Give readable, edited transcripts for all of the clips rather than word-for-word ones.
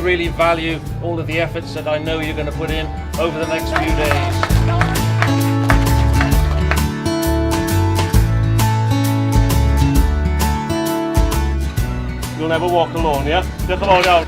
really value all of the efforts that I know you're going to put in over the next few days. You'll never walk alone, yeah? Diolch yn fawr iawn.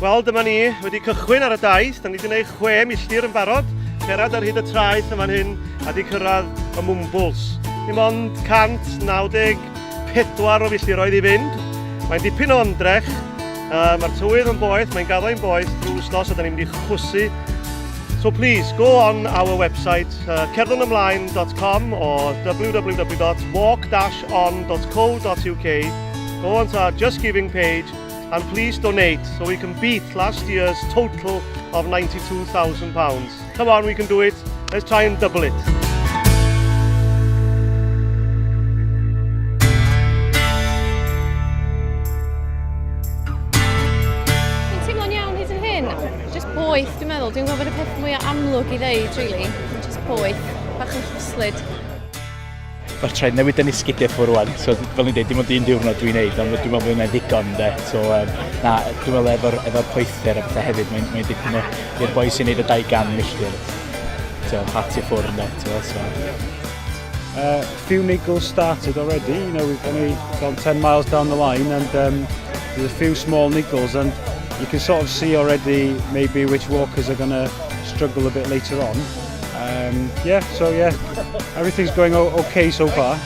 Wel, dyma ni wedi cychwyn ar y daith. Da ni wedi gwneud 6 milltir yn barod. Cerdded ar hyd y traeth yn fan hyn a di cyrraedd y Mwmbwls. Dim ond 194 o filltiroedd i fynd. Mae'n dipyn o ymdrech. Mae'r tywydd yn boeth, mae'n gaddo i'n boeth drwy wsnos a da ni'n mynd i chwysu. So please, go on our website, cerddwnymlaen.com or www.walk-on.co.uk. Go onto our Just Giving page and please donate so we can beat last year's total of £92,000. Come on, we can do it. Let's try and double it. Dwi'n teimlo'n iawn hyd yn hyn. Just poeth, dwi'n meddwl. Dwi'n gwybod y peth mwyaf amlwg i ddeud, really. Just poeth. Bach yn chwyslyd. Mae'r traed newydd dynnu sgidiau ffwrdd rwan, so fel ni'n dweud, dim ond un diwrnod dwi'n neud, ond dwi'n meddwl bod hwnna'n ddigon, de. So, na, dwi'n meddwl efo poethder a bethau hefyd, mae'n dipyn o, i'r boi sy'n neud y 200 milltir, so, hat i ffwrdd, de, ti'n so. Few niggles started already. We've only gone 10 miles down the line and there's a few small niggles and you can sort of see already maybe which walkers are going to struggle a bit later on. Yeah, so yeah, everything's going okay so far.